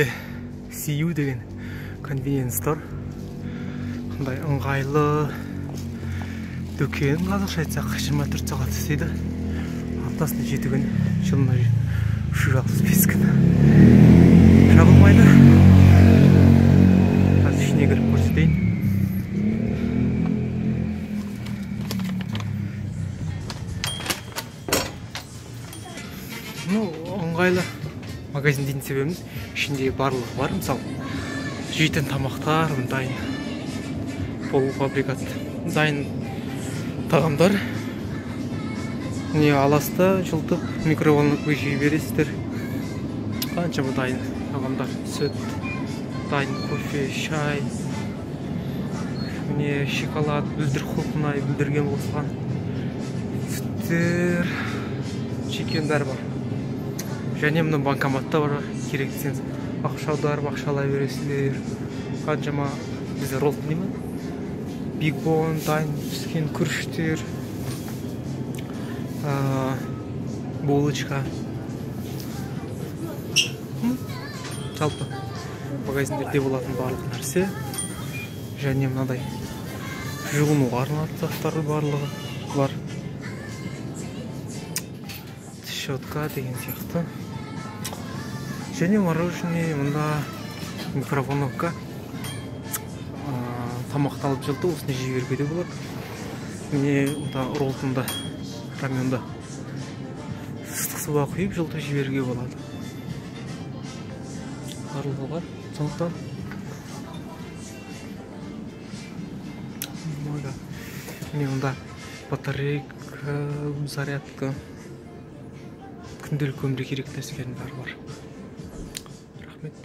CU деген convenience store. Қандай ыңғайлы дүкен, қазақша айтсақ, 24 сағат істейді. Аптасына 7 күн, жылына 365 күн жабылмайды. Қазір ішіне кіріп көрсетейін. Ну, ыңғайлы магазин дейтін себебіміз, ішінде барлығы бар. Мысалы, жейтін тамақтар дайын, полуфабрикат дайын тағамдар. Не аласыз да жылытып микроволновкаға жей бересіздер. Қаншама дайын тағамдар, сүт, дайын кофе, шай, міне шоколад, бүлдір, құлпынай, бүлдірген қосылған сүттер, чикен бәрі бар. Және мына банкоматта бар, керек десеңіз ақша аударып ақша ала бересіздер. Қаншама бізде ролл дей ма, бекон, дайын піскен күріштер, булочка. Жалпы магазиндерде болатын барлық нәрсе. Және мынадай жуынуға арналған заттар барлығы бар, щетка деген сияқты. Және мороженое, мында микроволновка, тамақты алып жылытып осыны жей беруге де болады. Міне мында роллтонда, раменда ыстық суға құйып жылытып жіберуге болады. Барлығы бар. Сондықтан міне мында батарейка, зарядка, күнделікті өмірге керек нәрселердің бәрі бар. Рахмет.